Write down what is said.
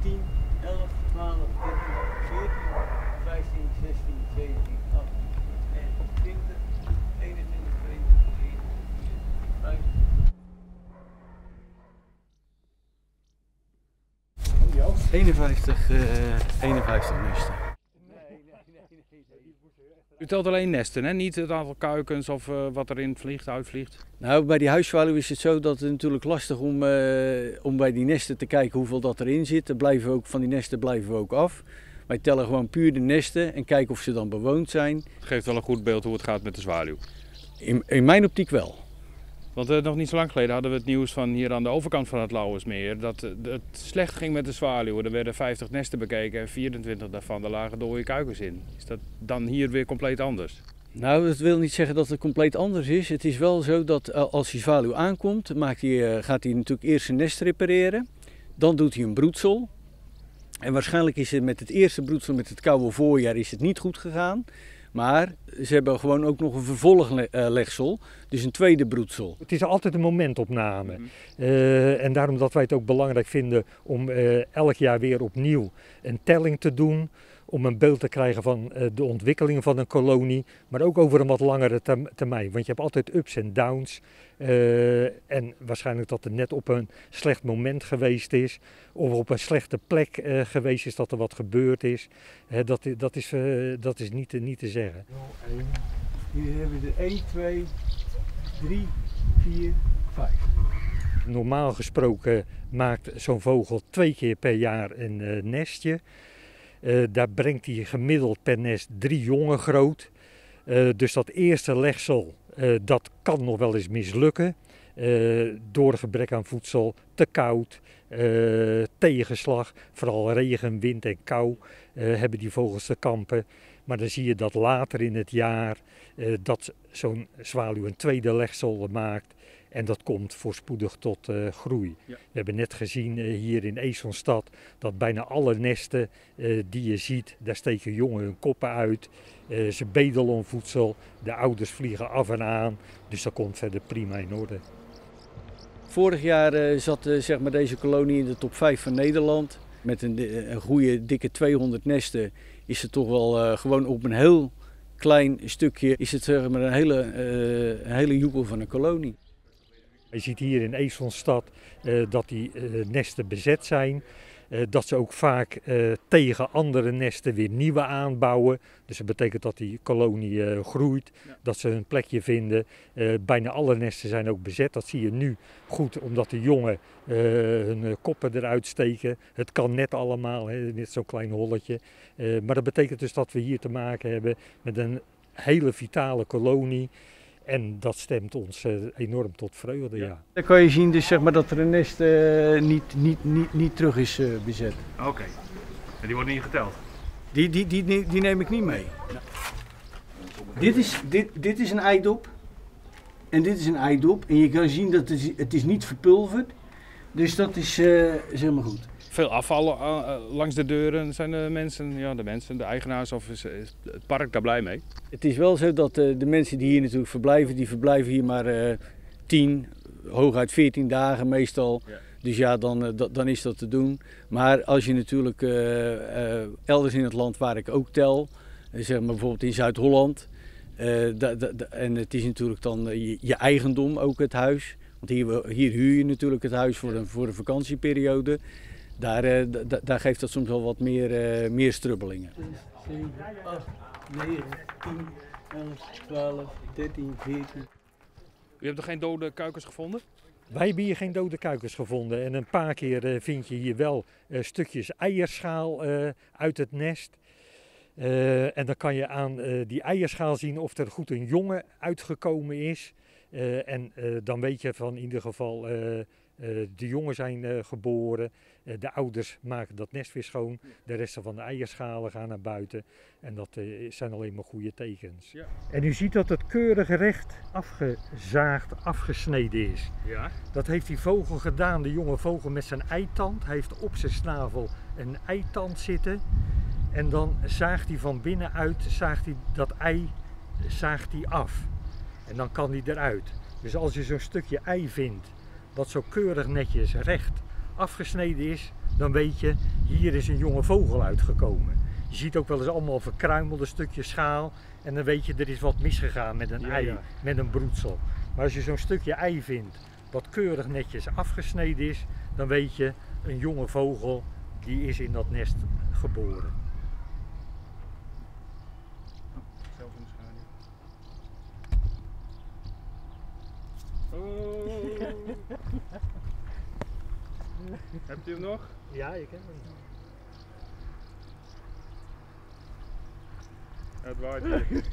10, 11, 12, 13, 14, 15, 16, 17, 18, 20, 21, 22, 23, 25. 51, 51 nesten. U telt alleen nesten, hè? Niet het aantal kuikens of wat erin vliegt, uitvliegt? Nou, bij die huiszwaluw is het zo dat het natuurlijk lastig om bij die nesten te kijken hoeveel dat erin zit. Daar blijven we ook, van die nesten blijven we ook af. Wij tellen gewoon puur de nesten en kijken of ze dan bewoond zijn. Het geeft wel een goed beeld hoe het gaat met de zwaluw. In mijn optiek wel. Want nog niet zo lang geleden hadden we het nieuws van hier aan de overkant van het Lauwersmeer dat het slecht ging met de zwaluwen. Er werden 50 nesten bekeken en 24 daarvan, daar lagen dode kuikens in. Is dat dan hier weer compleet anders? Nou, dat wil niet zeggen dat het compleet anders is. Het is wel zo dat als die zwaluw aankomt, gaat hij natuurlijk eerst zijn nest repareren. Dan doet hij een broedsel. En waarschijnlijk is het met het eerste broedsel, met het koude voorjaar, is het niet goed gegaan. Maar ze hebben gewoon ook nog een vervolglegsel, dus een tweede broedsel. Het is altijd een momentopname. En daarom dat wij het ook belangrijk vinden om elk jaar weer opnieuw een telling te doen. Om een beeld te krijgen van de ontwikkeling van een kolonie, maar ook over een wat langere termijn. Want je hebt altijd ups en downs. En waarschijnlijk dat het net op een slecht moment geweest is, of op een slechte plek geweest is dat er wat gebeurd is. Dat is niet te zeggen. Hier hebben we er 1, 2, 3, 4, 5. Normaal gesproken maakt zo'n vogel 2 keer per jaar een nestje. Daar brengt hij gemiddeld per nest 3 jongen groot. Dus dat eerste legsel, dat kan nog wel eens mislukken. Door gebrek aan voedsel, te koud, tegenslag, vooral regen, wind en kou hebben die vogels te kampen. Maar dan zie je dat later in het jaar dat zo'n zwaluw een tweede legsel maakt. En dat komt voorspoedig tot groei. Ja. We hebben net gezien hier in Esonstad dat bijna alle nesten die je ziet, daar steken jongen hun koppen uit. Ze bedelen om voedsel, de ouders vliegen af en aan. Dus dat komt verder prima in orde. Vorig jaar zat deze kolonie in de top 5 van Nederland. Met een goede dikke 200 nesten is het toch wel gewoon op een heel klein stukje is het, zeg maar, een hele joekel van een kolonie. Je ziet hier in Esonstad dat die nesten bezet zijn. Dat ze ook vaak tegen andere nesten weer nieuwe aanbouwen. Dus dat betekent dat die kolonie groeit, Ja. dat ze hun plekje vinden. Bijna alle nesten zijn ook bezet. Dat zie je nu goed, omdat de jongen hun koppen eruit steken. Het kan net allemaal, hè, net zo'n klein holletje. Maar dat betekent dus dat we hier te maken hebben met een hele vitale kolonie. En dat stemt ons enorm tot vreugde, Ja. ja. Dan kan je zien dus, dat er een nest niet terug is bezet. Oké. En die wordt niet geteld? Die neem ik niet mee. Dit is een eidop. En dit is een eidop. En je kan zien dat het is niet verpulverd. Dus dat is helemaal goed. Veel afval langs de deuren. Zijn de mensen, ja, de mensen, de eigenaars of is het park daar blij mee? Het is wel zo dat de mensen die hier natuurlijk verblijven, die verblijven hier maar 10, hooguit 14 dagen meestal. Ja. Dus dan is dat te doen. Maar als je natuurlijk elders in het land waar ik ook tel, bijvoorbeeld in Zuid-Holland, en het is natuurlijk dan je eigendom ook het huis. Want hier huur je natuurlijk het huis voor een vakantieperiode. Daar geeft dat soms wel wat meer strubbelingen. 6, 7, 8, 9, 10, 11, 12, 13, 14. U hebt er geen dode kuikens gevonden? Wij hebben hier geen dode kuikens gevonden. En een paar keer vind je hier wel stukjes eierschaal uit het nest. En dan kan je aan die eierschaal zien of er goed een jonge uitgekomen is. En dan weet je van in ieder geval de jongen zijn geboren. De ouders maken dat nest weer schoon. De resten van de eierschalen gaan naar buiten. En dat zijn alleen maar goede tekens. Ja. En u ziet dat het keurig recht afgezaagd, afgesneden is. Ja. Dat heeft die vogel gedaan, de jonge vogel met zijn eitand. Hij heeft op zijn snavel een eitand zitten. En dan zaagt hij van binnenuit, zaagt hij dat ei, zaagt hij af. En dan kan hij eruit. Dus als je zo'n stukje ei vindt, wat zo keurig netjes recht afgesneden is, Dan weet je, hier is een jonge vogel uitgekomen. Je ziet ook wel eens allemaal verkruimelde stukjes schaal. En dan weet je, er is wat misgegaan met een ei, met een broedsel. Maar als je zo'n stukje ei vindt, wat keurig netjes afgesneden is, dan weet je, een jonge vogel die is in dat nest geboren. Zelf in de schaduw. Oh. Hebt u hem nog? Ja, ik heb hem. Het waait hier.